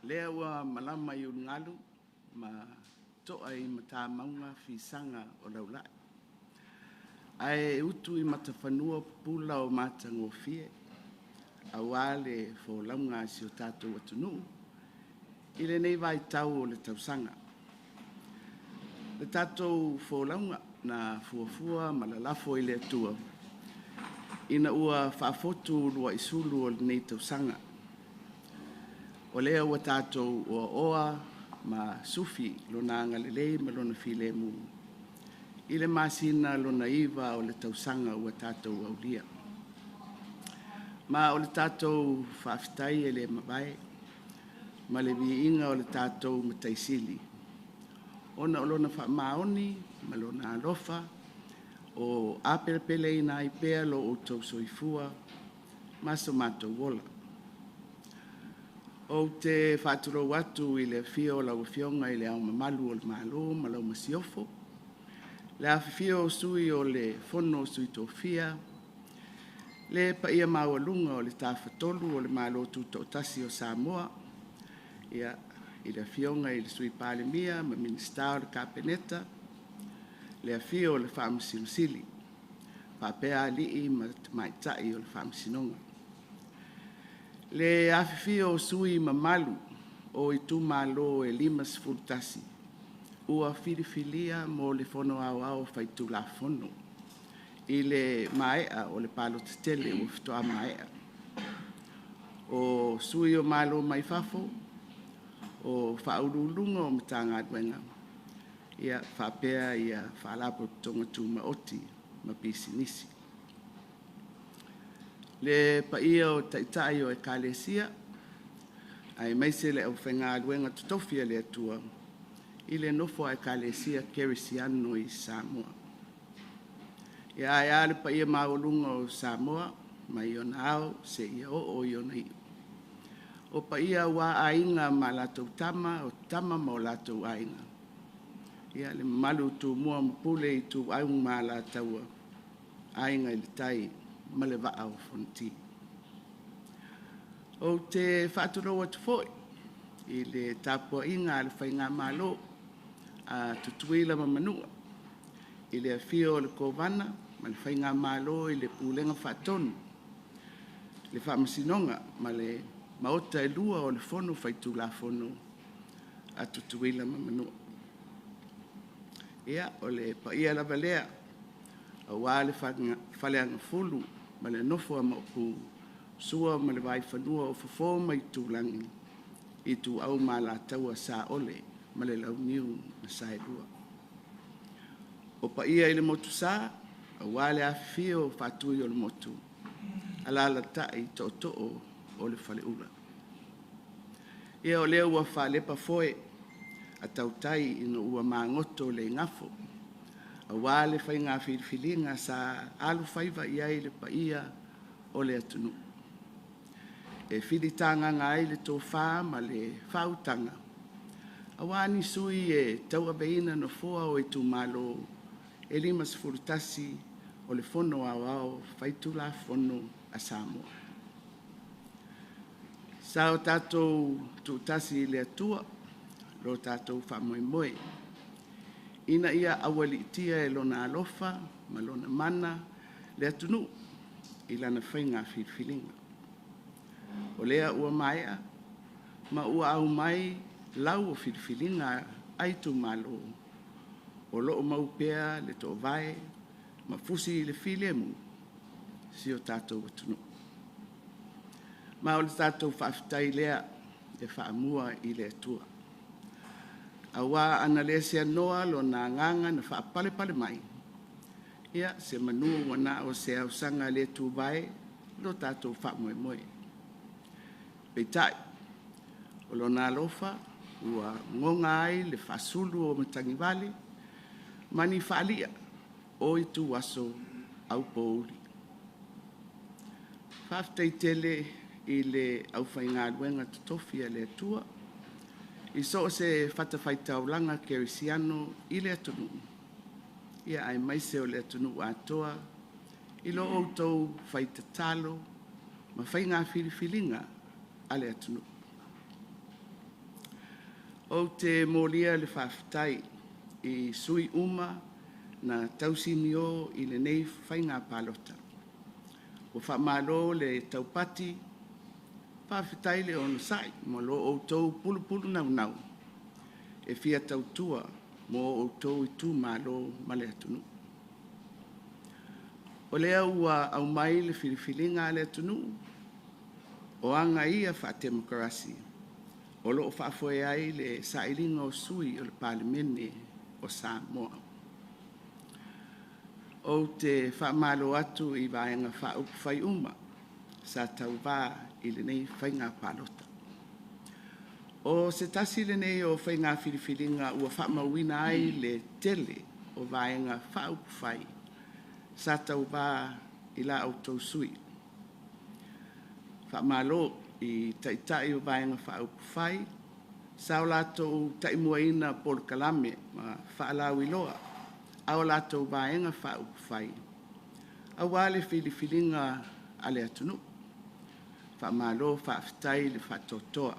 Lea ua malama i ulugalu ma toa i matamauga fisaga o laulai, ae utu i matafanua pupula o matagofie aua le folauga a si o tatou atunuu i lenei vaitau o le tausaga. Le tatou folauga na fuafua ma lalafo i le Atua ina ua faafotu uluai sulu o lenei tausaga. O lea ua tatou oaoa ma sufi Lona agalelei ma Lona filemu i le masina lona iva o le tausaga ua tatou aulia. Ma o le tatou faafetai e le mavae ma le viiga o le tatou Matai Sili ona o Lona faamaoni ma Lona alofa o apelepeleina ai pea lo outou soifua ma so matou ola. Ou te faatulou atu i le afio o lau Afioga i Le Ao Mamalu o le Malo ma lau Masiofo, le afifio o Sui o le Fono a Sui Tofia, le paia maualuga o le Tafatolu o le Malo Tutoatasi o Samoa, i le Afioga i le Sui Palemia ma Minisita o le Kapeneta, le afio o le Faamasino Sili faapea alii ma tamaitai o le Faamasinoga. Le afifio o sui usufono mamalu o itumalo e 51 ua filifilia mo le Fono Aoao Faitulafono i le maea o le palota tele ua faatoa maea. O sui o Malo mai fafo, o Faauluuluga o Matagaluega faapea Faalapotopotoga Tumaoti ma Pisinisi. Le paia o Taitai o Ekalesia aemaise le aufaigaluega totofi a le Atua i le nofo a Ekalesia Kerisiano i Samoa. Ia, ae a le paia maualuga o Samoa mai ona ao seia oo i ona iu. O paia aua Aiga ma latou Tama, o Tama ma o latou Aiga, le mamalu i Tumua ma Pule, Ituau ma Alataua, Aiga i le Tai ma le Vaa o Fonoti. Ou te faatulou atu foi i le tapuaiga a le Faigamalo a Tutuila ma Manua, i le afio o le Kovana ma le Faigamalo i le Pulega Faatonu, le Faamasinoga ma le Maota e lua o le Fono Faitulafono a Tutuila ma Manua. Ia, o le paia lava lea aua le Faleagafulu ma le nofo a Maopu, Sua ma le Vaifanua o Fofo ma Aitulagi, Ituau ma Alataua, Saole ma le Launiu na Saelua. O paia i le Motusa aua le afifio o Faatuiolemotu, alaalatai tootoo o le Faleula. Ia o lea ua faalepa foe a tautai ina ua magoto le igafo aua le faiga filifiliga sa alofaiva i ai le paia o le atunuu e filitagaga ai le tofa ma le faautaga aua ni sui e tauaveina nofoa o itumalo e 51 o le Fono Aoao Faitulafono a Samoa. Sa o tatou tuutasi i le Atua lo tatou faamoemoe ina ia aualiitia e Lona alofa ma Lona mana le atunuu i lana faiga filifiliga. O lea ua maea ma ua aumai lau o filifiliga a itumalo, o lo o mau pea le toovae ma fusi le filemu si o tatou atunuu. Ma o le tatou faafetai lea e faamua i le Atua, aua ana le seanoa Lona Agaga na faapalepale mai, ia semanu ua na o se ausaga le tuvae lo tatou faamoemoe. Peitai, o Lona alofa ua goga ai le faasulu o matagivale ma ni faali'a o ituaso aupouli. Faafetai tele i le aufaigaluega totofi a le Atua i so o se fatafaitaulaga kerisiano i le atunuu, aemaise o le atunuu atoa i lo outou fai tatalo ma faiga filifiliga a le atunuu. Ou te molia le faafetai i sui usufono uma na tausinio i lenei faiga palota. Ua faamalo le taupati, faafetai le onosai mo lo outou pulupulunaunau e fia tautua mo outou itumalo ma le atunuu. O lea ua aumai le filifiliga a le atunuu, o aga ia faatemokarasi o lo o faafoe ai le sailiga o sui usufono o le Palemene o Samoa. Ou te faamalo atu i Vaega Faaupufai uma sa tauva i lenei faiga palota. O se tasi lenei o faiga filifiliga ua faamauina ai le tele o Vaega Faaupufai sa tauva i la outou sui. Faamalo i Taitai o Vaega Faaupufai sa o latou taimuaina polokalame ma faalauiloa a o latou Vaega Faaupufai aua le filifiliga a le atunuu. Faamalo faafetai le faatoatoa.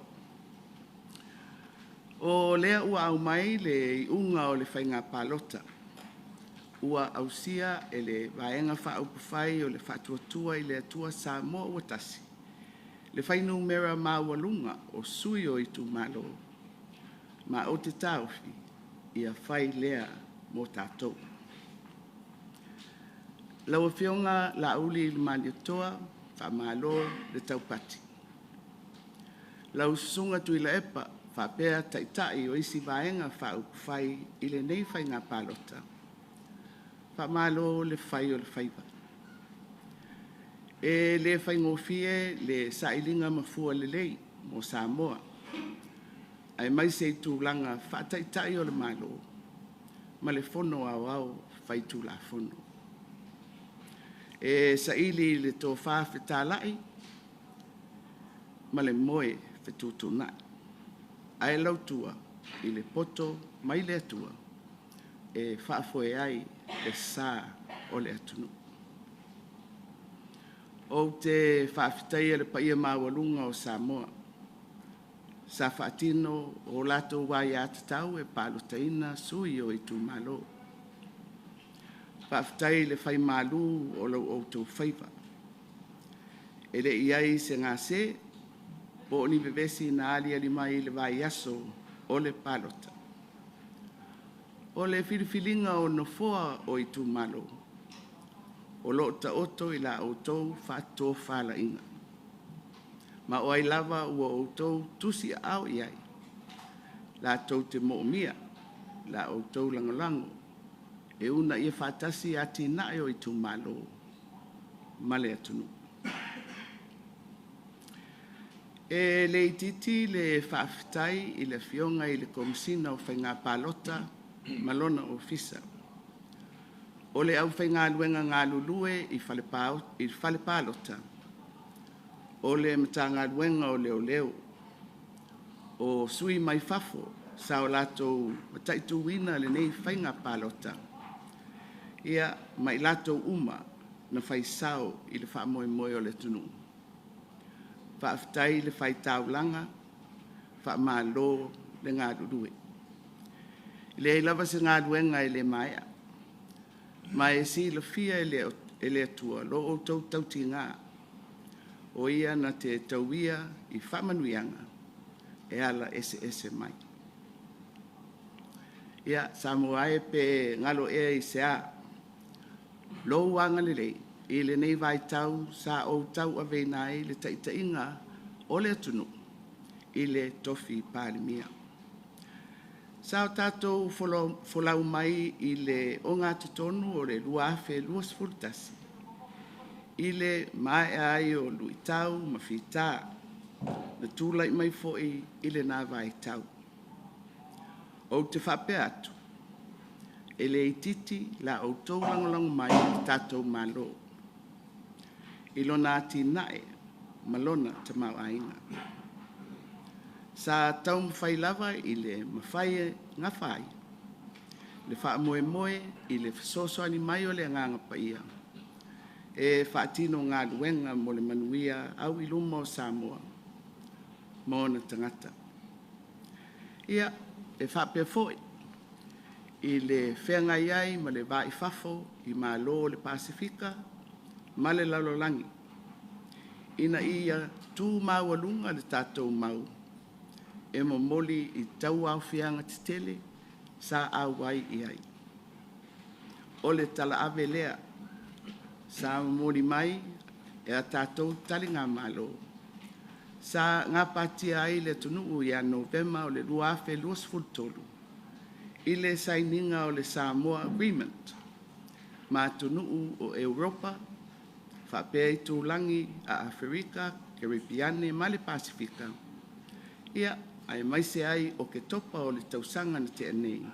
O lea ua aumai le iuga o le faiga palota ua ausia e le Vaega Faaupufai o le Faatuatua i le Atua Samoa ua Tasi le fuainumera maualuga o sui o itumalo, ma ou te taofi, ia fai lea mo tatou. Lau Afioga Laauli Malietoa, faamalo le taupati. Lau Susuga Tuilaepa faapea Taitai o isi Vaega Faaupufai i lenei faiga palota, faamalo le fai o le faiva. E le faigofie le sailiga mafua lelei mo Samoa aemaise i tulaga faa-Taitai o le Malo ma le Fono Aoao Faitulafono. E saili i le tofa fetalai ma le moe fetuutuunai, ae lautua i le poto mai le Atua e faafoe ai le sa o le atunuu. Ou te faafetaia le paia maualuga o Samoa sa faatino o latou aiatatau e palotaina sui o itumalo. Faafetai le faimalu o lo outou faiva. E le i i ai se gase po o ni vevesi na aliali mai i le vaiaso o le palota. O le filifiliga o Nofoa o itumalo, o lo o taoto i la outou faatofalaiga. Ma o ai lava ua outou tusiaao i ai latou te moomia la outou lagolago e uunaia faatasi atinae o itumalo ma le atunuu. E le itiiti le faafetai i le Afioga i le Komesina o Faiga Palota ma lona Ofisa, o le aufaigaluega galulue i fale palota, o le Matagaluega o Leoleo, o sui mai fafo sa o latou mataituina lenei faiga palota, ma i latou uma na fai sao i le faamoemoe o le atunuu. Faafetai le fai taulaga, faamalo le galulue. E leai lava se galuega e le maea, ma e silafia e le Atua lo outou tautiga, o Ia na te tauia i faamanuiaga e ala eseese mai. Ia, Samoa e pe galo ea i se a lou agalelei i lenei vaitau sa ou tauaveina ai le taitaiga o le atunuu i le tofi Palemia. Sa o tatou folau mai i le ogatotonu o le 2021 i le maea ai o luitau ma fita na tulai mai foi i lena vaitau. Ou te faapea atu, e le itiiti la outou lagolago mai i le tatou Malo i lona atinae ma lona tamaoaiga. Sa taumafai lava i le mafai e gafa ai le faamoemoe i le fesoasoani mai o le Agaga Paia e faatino galuega mo le manuia auiluma o Samoa ma ona tagata. Ia, E faapea foi i le feagai ai ma le va i fafo i Malo o le Pasefika ma le lalolagi, ina ia tu maualuga le tatou mau e momoli i tauaofiaga tetele sa auai i ai. O le talaave lea sa momoli mai e a tatou taligamalo sa gapatia ai le atunuu ia Novema o le 2023 i le sainiga o le Samoa Agreement ma atunuu o Europa faapea itulagi a Aferika, Karepeane ma le Pasefika, aemaise ai Oketopa o le tausaga na tea nei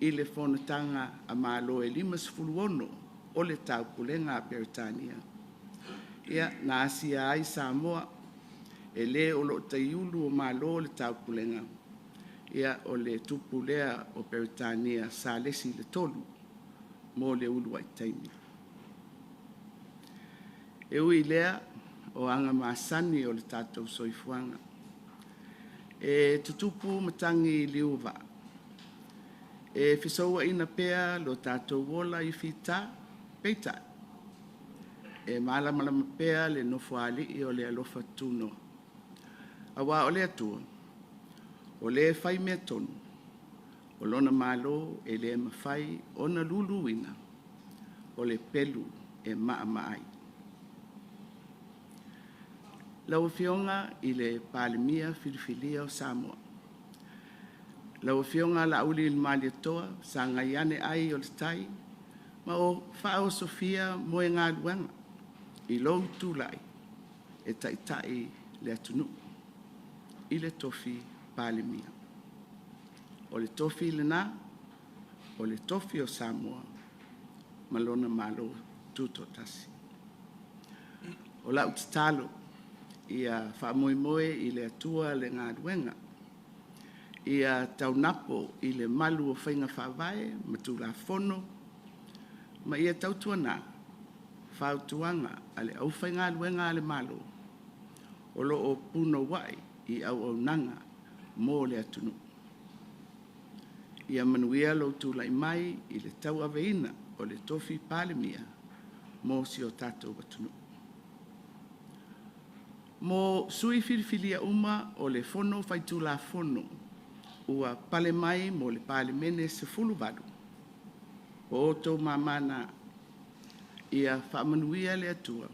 i le Fonotaga a Malo e 56 o le Taupulega a Peretania, na asia ai Samoa e le o lo o taiulu o Malo o le Taupulega, o le Tupu lea o Peretania Salesi III mo le uluai taimi. E ui i lea, o aga masani o le tatou soifuaga, e tutupu matagi i liu o vaa, e fesouaina pea lo tatou ola i fita, peitai, e malamalama pea le Nofoalii o le alofa tunoa, aua o le Atua, o le fai mea tonu, o Lona Malo e le mafai ona luluina, o le pelu e maamaa ai. Lau Afioga i le Palemia Filifilia o Samoa, lau Afioga Laaulialemalietoa Sagaiane ai o le Tai, ma ua faaosofia moegaluaga i lou tulai e taitai le atunuu i le tofi Palemia. O le tofi lena, o le tofi o Samoa ma lona Malo Tutoatasi. O lau tatalo, ia faamoemoe i le Atua le galuega, ia taunapo i le malu o faiga faavae ma Tulafono ma ia tautuana fautuaga a le aufaigaluega a le Malo o lo o punouai i auaunaga mo le atunuu. Ia manuia lou tulai mai i le tauaveina o le tofi Palemia mo si o tatou atunuu. Mo sui usufono filifilia uma o le Fono Faitulafono ua pale mai mo le Palemene Sefuluvalu, o outou mama na. Ia faamanuia le Atua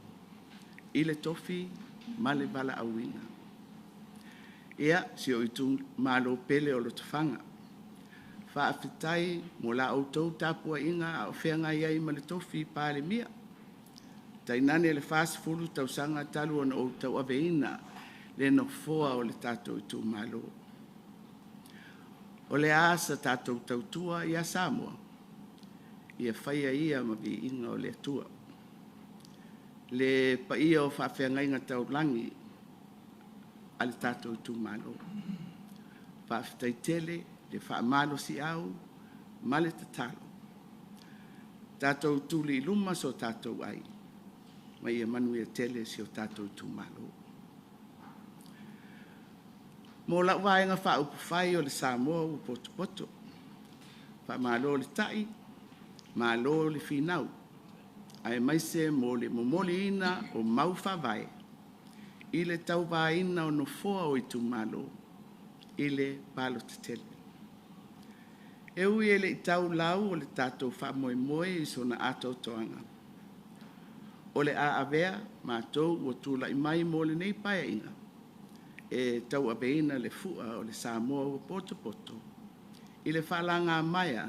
i le tofi ma le valaauina. Ia, si ou itumalo pele o Lotofaga, faafetai mo la outou tapuaiga a o feagai ai ma le tofi Palemia, tainane le 40 tausaga talu ona ou tauaveina le Nofoa o le tatou itumalo. O le a sa tatou tautua ia Samoa? Ia faia ia ma viiga o le Atua. Le paia o faafeagaiga taulagi a le tatou itumalo, faafetai tele le faamalosiau ma le tatalo. Tatou tuli i luma so tatou ai ma ia manuia tele si o tatou itumalo. Mo lau Vaega Faaupufai o le Samoa ua Potopoto, faamalo le tai, malo le finau, aemaise mo le momoliina o mau faavae i le tauvaina o Nofoa o itumalo i le palota tele. E ui e le i tau lau o le tatou faamoemoe i sona atoatoaga, o le a avea matou ua tulai mai mo lenei Paeaiga e tauaveina le fua o le Samoa ua potopoto i le faalagamaea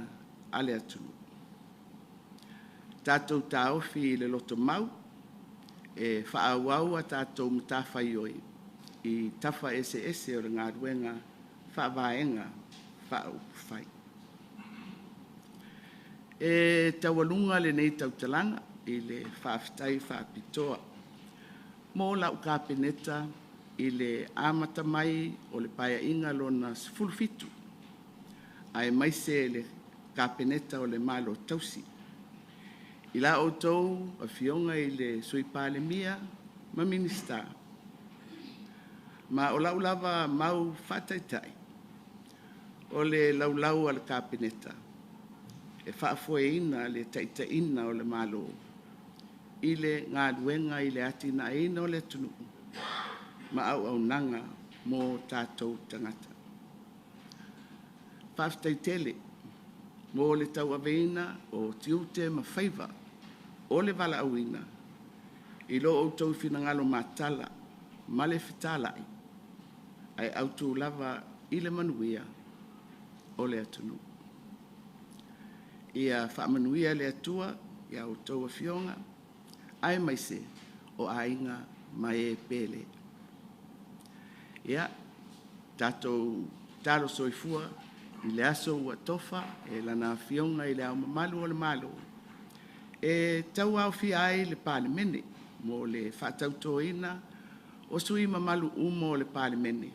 a le atunuu. Tatou taofi i le lotomau e faaauau a tatou matafaioi i tafa eseese o le galuega faa-Vaega Faaupufai. E taualuga lenei tautalaga i le faafetai faapitoa mo lau Kapeneta i le amata mai o le Paeaiga Lona XVII, aemaise le Kapeneta o le Malo Tausi. I la outou Afioga i le Sui Palemia ma Minisita, ma o lau lava mau faataitai, O le laulau a le Kapeneta e faafoeina le taitaiga o le Malo i le galuega i le atinaeina o le atunuu ma auaunaga mo o tatou tagata. Faafetai tele mo le tauaveina o tiute ma faiva o le valaauina i lo outou finagalo matala ma le fetalai ae autu lava i le manuia o le atunuu. Ia faamanuia le Atua i a outou Afioga aemaise o aiga ma e pele. Ia, tatou talo soifua i le aso ua tofa e Lana Afioga i Le Ao Mamalu o le Malo e tauaofia ai le Palemene mo le faatautoina o sui usufono mamalu uma o le Palemene,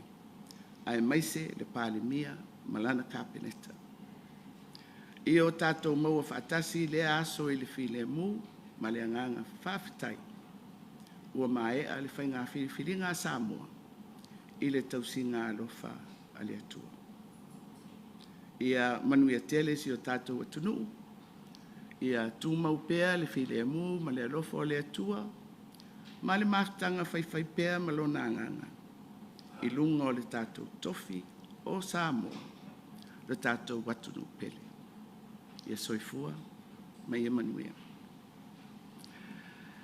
aemaise le Palemia ma lana Kapeneta. Ia o tatou maua faatasi lea aso i le filemu ma le agaga faafetai ua maea le faiga filifiliga a Samoa i le tausiga alofa a le Atua. Ia manuia tele si o tatou atunuu, ia tumau pea le filemu ma le alofa o le Atua ma le mafutaga faifaipea ma Lona Agaga i luga o le tatou tofi o Samoa, lo tatou atunuu pele. Ia soifua ma ia manuia.